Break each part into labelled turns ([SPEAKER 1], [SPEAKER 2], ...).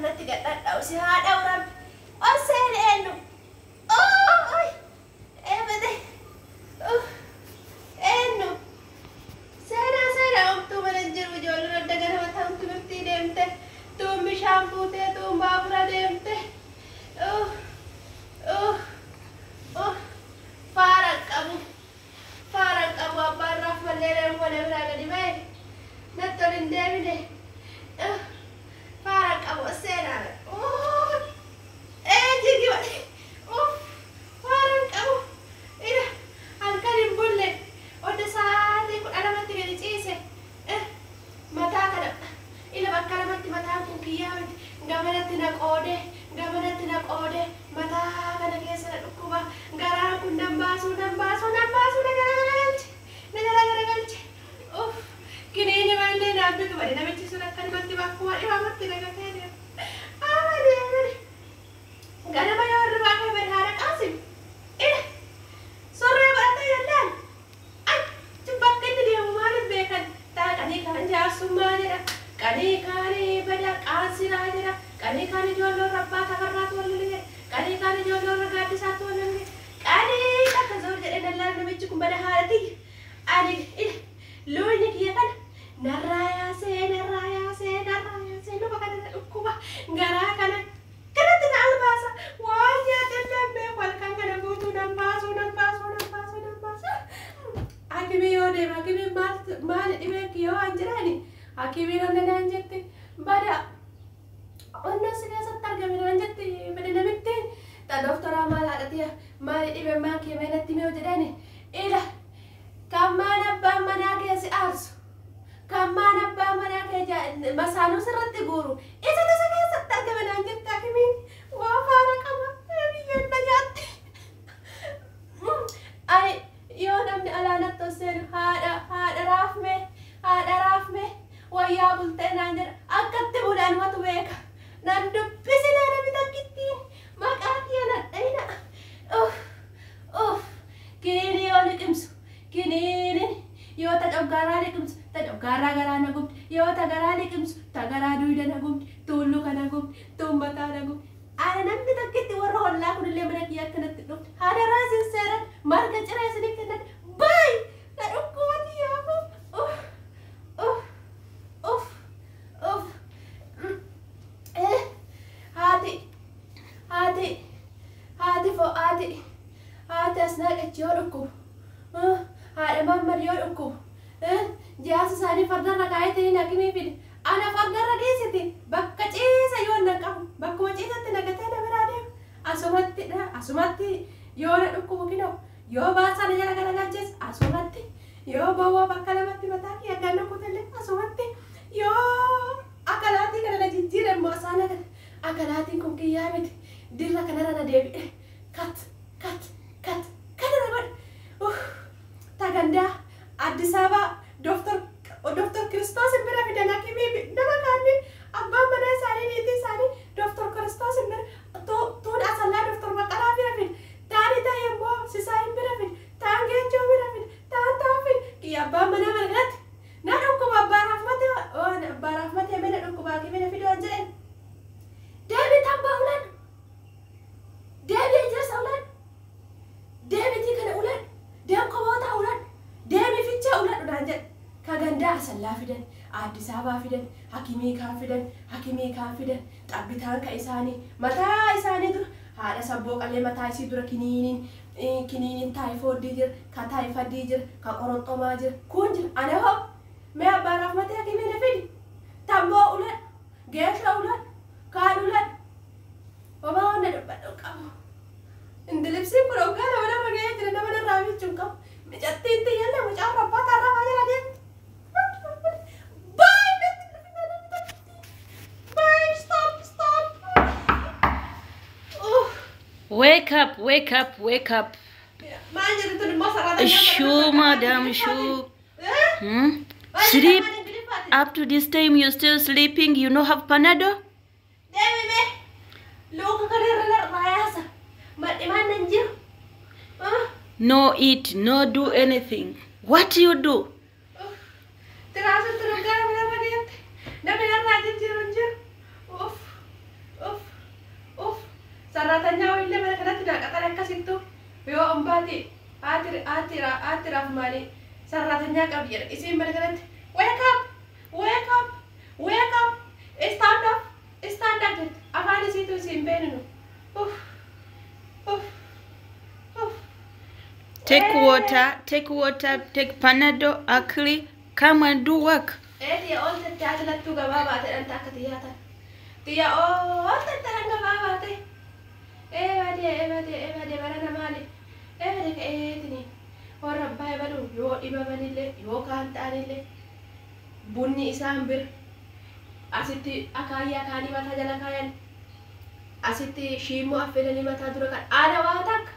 [SPEAKER 1] Kanatti gadhadhaa'u si haa dha'u Rabbi. Ol seeni eenyu? Oh, eebade. Eenyu? Seenaa seenaa omtuu mana hin jiru ijoolleen adda ganama ta'an timirtii deemte. Tuun bishaan fuutee tuun baabura deemte. Faara hin qabu. Faara hin qabu abbaan raaf mallee reefu mana biraa gadi ba'e. Natti ol hin deebine. Faara hin qabu seenaa. Ee jigi bade. Faara hin qabu. Ila halkan hin bulle. Odda sa'aatii 12tti gadi ciise. Mataa kana ila bakka lamatti mataan kun kiyyaa miti. Gamanatti na qoode, gamanatti na qoode, mataa kana keessa na dhukkuba. Garaan kun nan baasuu, nan baasuu, nan baasuu na jala garagalche. Na jala garagalche. Uff, kiniini mallee naan bitu bade namichi sun akkanumatti bakkuma dhibamatti na gatee deema. Amane amane. Ganama yoo hirribaa ka'e bade haadha Qaasim. Ila surree godhatee jennaan achi bakka inni deemu maaliif beekan? Taa qanii kaan jaarsummaa jedha. Qanii kaanii bada qaansinaa jedha. Qanii kaan ijoollee warra abbaa tafarraatu wal lole jedha. Qanii kaan ijoollee warra gaaddisaatu wal lole jedha. Qanii takka zoor jedhee nallaan namichi kun bada haadha tiyya. Ani ila luuyni kiyya kana narraa yaasee narraa yaasee narraa yaasee luka kana na dhukkuba. Garaa kana kanatti na albaasa. Waan nyaatellee hin beeku halkan kana guutuu nan baasuu nan baasuu nan baasuu nan baasuu. Hakimii yoo deema hakimiin maali dhibeen kiyya waan jedhani hakimiin onna naan jette bada onnoo si keessatti argame naan jette bada namittiin ta doktoraa maal haadha tiya maali dhibeen maan kee mee natti himi yoo jedhani ila kan maan abbaan manaa kee si aarsu kan maan abbaan manaa kee masaanuu sirratti guuru isatu si keessatti argame naan jette hakimiin waa faara qaba biyyeen na nyaatte. Ani yoo namni alaa natti ol seenu haadha haadha raafmee haadha raafmee wayyaa bultee naan jedha akkatti bule anumatu beeka. Nan dubbisinaa namni takkittiin maqaa kiyya nan dhayina. Uff uff kiniinii yoo liqimsu kiniinin yoo ta coggaarraa liqimsu ta coggaarraa garaa na gubdi yoo ta garaa liqimsu ta garaa duyda na gubdi tuun luka na gubdi tuun mataa na gubdi. Ana namni takkitti warra hollaa kunillee mana kiyya akkanatti dhufte hadaraa isin seeran marga ciree isinif kennan baay na dhukkubati yaafu. Uff uff uff uff haati haati haati fo haati haati asnaaqachi yoo dhukkubu haadha Mammad yoo dhukkubu jaarsa isaanii fardarra kaa'eetiin hakimii fide. Ana fardarra dhiisiti bakka ciisa yoo nan qabu bakkuma ciisatti na gatee na biraa deema. Asumatti asumatti yoo na dhukkubu kinoo yoo baasaa na jala garagalches asumatti yoo bowwaa bakka lamatti mataa kiyya addaan na kutellee asumatti yoo akalaatii kana na jijjiire immoo asaana kana akalaatiin kun kiyyaa miti dirra kanarra na deebi'e kat kat kat kana na godhe. Tagandaa Addis Ababa Doktor Kiristoos bira fidan hakimii nama kaanni abbaan manaa isaanii niitii isaanii Doktor Kiristoos bira tuun asallaa Doktor Baqqalaa bira fida taani ta'e immoo Sisaayin bira fida taan Geechoo bira fida taan taan fida kiyya abbaan manaa mana kanatti na dhukkuba abbaa raafmatee waan abbaa raafmatee mana dhukkuba hakimii na fidu waan jedhan deebi tambaa ulan deebi ejersa ulan deebitii kana ulan deem koboota ulan deemi fichaa uladhu naan jedhe. Ka gandaa asallaa fidan, Addis Ababaa fidan, hakimii kaan fidan, hakimii kaan fidan, xabbitaan ka isaanii mataa isaanii dura haadha sabboo qallee mataa isii dura kiniiniin kiniiniin taayifoodii jira, ka taayifadii jira, ka qoroxxomaa jira, kun jira. Ana hoo mee abbaa raafmatee hakimii na fidi. Tamboo uladhu, geeshoo uladhu, kaan uladhu. Homaa wanna dubbadhu hin qabu. Indilibsiin kun hoggaa lama nama ga'ee jira nama narraa miichuu hin qabu. Micattiin tiyyallee mucaa rabbaa tarrafaa jala deemti. Bye! Bye! Stop! Stop!
[SPEAKER 2] Wake up, wake up, wake up.
[SPEAKER 1] Maal jedhu tun immoo sarara
[SPEAKER 2] Shoo, madam, shoo. Sleep. Up to this time, you're still sleeping. You no have Panado?
[SPEAKER 1] Deemi mee! Luka kana irra narraa yaasa. Madhimaan nan jiru.
[SPEAKER 2] No eat, no do anything. What you do?
[SPEAKER 1] Tiraasutti nu gara mana geette. Namni narraa jijjiiru hin jiru. Uff! Yoo ambaati haati haati raaf maali sarraatanyaa qabdi jedha. Isiin mana kanatti wake up, wake up, wake up, stand up, stand up jetti. Afaan isiitu isiin beeknu. Uff, uff, uff.
[SPEAKER 2] Take water, take water, take Panadol, akli, come and do work.
[SPEAKER 1] Ee, tiyya ooltetti, haati lattuu gabaa baate dhanta akka tiyyaa tan. Tiyya ooltetti dhan gabaa baate. Ee badee, ee badee, ee badee, barana maali? Ee badee, ka'eetini. Warra abbaa ebaluu yoo dhibamanillee yoo kaan ta'anillee bunni isaan bira asitti akaayyaa kaanii mataa jala kaayan, asitti shiimmoo affeelanii mataa dura kan aada waa takka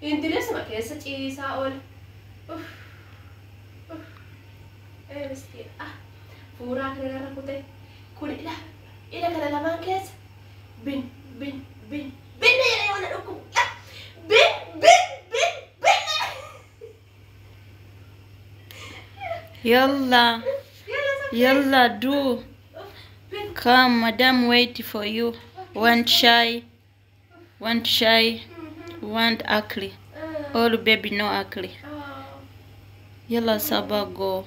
[SPEAKER 1] intilisuma keessa ciisaa oola. Uff, uff. Ee miskiin, ah, fuuraa kana irra kute kun ila ila kana lamaan keessa bin bin bin bin jedhee waan dhukkubu bin bin bin bin.
[SPEAKER 2] Yalla,
[SPEAKER 1] Yalla.
[SPEAKER 2] Yalla, do.
[SPEAKER 1] Bin.
[SPEAKER 2] Come, madam, wait for you. Want chai, want chai, want akli. All baby no akli. Yalla, Saba, go.